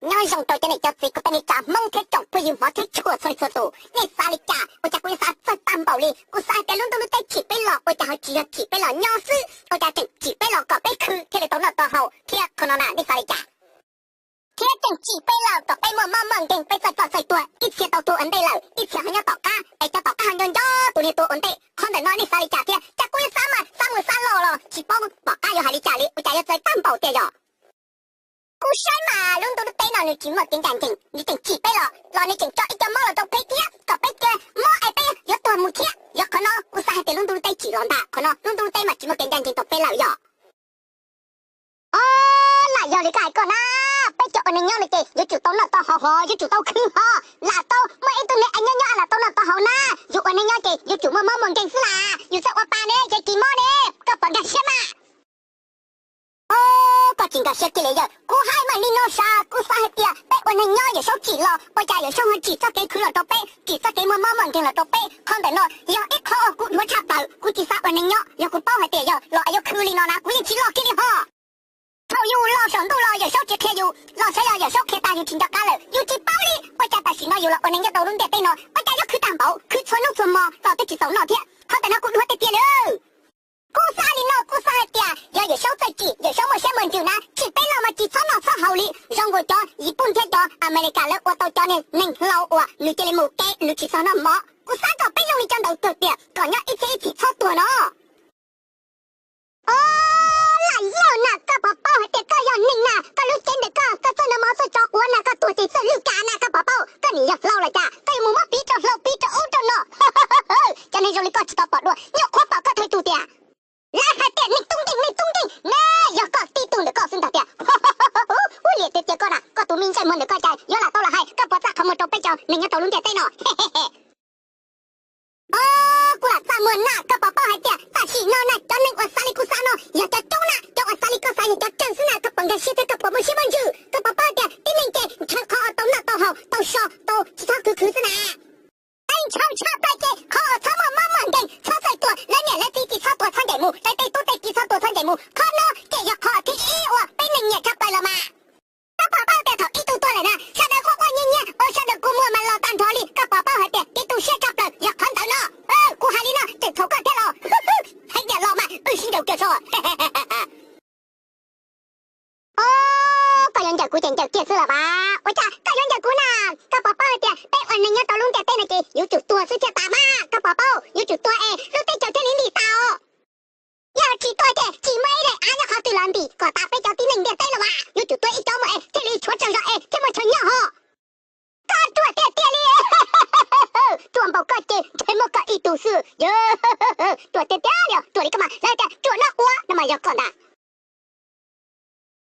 Nyob zoo rau cov niam cov txiv kwv tij neej tsa Hmoob thiab tsoom phooj ywg hmov thiab tshua txhua leej txhua tus, nej xav li cas? Ua cas kuv yuav xav txawj tag npaum li? Kuv xav hais tias lub ntuj lub teb tsim peb los, ua cas ho tsis yog tsim peb los nyob xwb, ua cas tseem tsim peb los kom peb khwv thiaj li tau noj tau haus thiab? Qhov no na nej xav li cas? Thiab tseem tsim peb los kom peb muaj mob muaj nkeeg, peb txawj ploj txawj tuag, ib txhia tau tuag ua ntej lawm, ib txhia ho nyob tom qab, es cov tom qab ho nco nco tus niag tuag ua ntej. Qhov ntawm no nej xav li cas thiab? Cas kuv yuav xav mas xav mus xav los los tsis paub tom qab yuav hais li cas li, ua cas yuav txawj tag npaum tiag yog? Kuv saib mas lub ntuj lub teb no nws tsis muaj kev ncaj ncees, nws tseem tsim peb los los nws tseem tso ib co mob los rau peb thiab, kom peb cia mob es peb yuav tuag mus thiab. Yog qhov no kuv xav hais tias lub ntuj lub teb tsim los ntag, qhov no lub ntuj lub teb mas tsis muaj kev ncaj ncees rau peb lawm yog? Ob, lam yog li koj hais koj na, peb cov ua neej nyob no ces yuav tsum tau noj tau haus hos yuav tsum tau khwv hos, lam tau muaj ib tug niag nyob nyob lam tau noj tau haus na. Yus ua neej nyob ces yuav tsum muaj mob muaj nkeeg xwb las, yus txawj ua pa ne ces tsis mob ne, koj puas nkag siab mas? Ob, koj tsis nkag siab kiag li yog? Kuv hais mas li no sav, kuv xav hais tias peb ua neej nyob Yawm Saub tsim los, ua cas Yawm Saub ho tsim txoj kev khwv los rau peb, tsim txoj kev muaj mob muaj nkeeg los rau peb? Qhov ntawm no yog ib qho uas kuv dhuav tshaj plaws, kuv tsis xav ua neej nyob. Yog kuv paub hais tias yog los yuav khwv li no na kuv yeej tsis los kiag li hos. Thaum yus los saum ntuj los Yawm Saub tsis qhia yus, los sav yog Yawm Saub qhia tag yus tsis nco qab lawm, yus tsis paub li. Ua cas tam sim no yus los ua neej nyob rau lub ntiaj teb no ua cas yuav khwv tag npaum, khwv txhua hnub txhua hmo los twb tsis txaus noj thiab? Qhov ntawm no kuv dhuav tiag tiag li. Kuv xav li no, kuv xav hais tias yog Yawm Saub txawj tsim, Yawm Saub muaj siab muaj ntsws na, tsim peb los mas tsis txhob noj txhob haus li. Zoo nkaus cov Yiv Pooj thiab cov Amelikas lawv ua tau cov niag neeg hlau uas nws cia li mus kev nws tsis txhob noj mov. Kuv xav kom peb zoo li cov ntawd kawg tiag kom nyob ib txhiab ib txhis txhob tuag no. Ob, lam yog na, koj puas paub hais tias koj yog neeg na, koj lub cev ntawm koj, koj txawj noj mov txawj tso quav na, koj tuag ces txawj lwj kav na, koj puas paub? Koj nim yog hlau los cas, koj yuav mus muab piv rau hlau piv rau ub rau no. Cov neeg zoo li koj tsis tau pom dua, nyuam qhuav pom koj thaum twg tiag? Lawv hais tias neeg tub nkeeg, neeg tub nkeeg ne, yog koj tib tug ntawm koj xwb ntag tiag. Ub, liam tiag tiag koj na, koj tus me ntsej muag ntawm koj cas yuav lam tau los hais koj puas txaj qhov muag rau peb cov neeg nyob rau lub ntiaj teb no. Ob, kuv lam txaj muag na, koj puas paub hais tias tam sim no na cov neeg uas xav li kuv xav no yog cov coob na, cov uas xav li koj xav yog cov tsawg xwb na, koj puas nkag siab thiab koj puas muaj siab muaj ntsws? Koj puas paub hais tias tib neeg ces ntshaw qhov uas tau noj tau haus tau so tau tsis txhob khwv khwv xwb na. Ib ntshaw tshaj plaws ces qhov uas txhob muaj mob muaj nkeeg, txhob txawj tuag, lawv niam lawv txiv tsis txhob tuag txhob ncaim mus, lawv tej tub tej kiv txhob tuag txhob ncaim mus, qhov no ces yog qhov thib ib uas peb neeg nyiam tshaj plaws los mas. Koj puas paub tias thaum ib tug tuag lawm na sawv daws quaj quaj nyiav nyiav ua sawv daws kua muag mas los tag nrho li, koj puas paub hais tias kev tu siab tshaj plaws yog qhov ntawd no? Kuv hais li no tseem txhaum koj thiab los? Hais tias los mas wb sib nraus kiag tso. Ob, koj yuav ncaws kuv ces ncaws kiag xwb los mas, ua cas koj yuav ncaws kuv na? Koj puas paub hais tias peb ua neeg nyob rau lub ntiaj teb no ces yuav tsum tuag xwb thiaj tas mas, koj puas paub? Yuav tsum tuag es lub teb chaws thiaj li ntim tau. Yog tsis tuag ces tsis muaj ib daim av nyob qhov twg los ntim kom tas peb cov tib neeg ntiaj teb los mas, yuav tsum tuag ib cov mus es thiaj li tshuav tsawg zog es thiaj muaj chaw nyob hos. Koj ruam tiag tiag li. Ruam npaum koj ces ntshe muaj koj ib tug xwb. Ruam tiag tiag li, ruam li koj mas lawv tias ruam noj quav no mas yog koj ntag.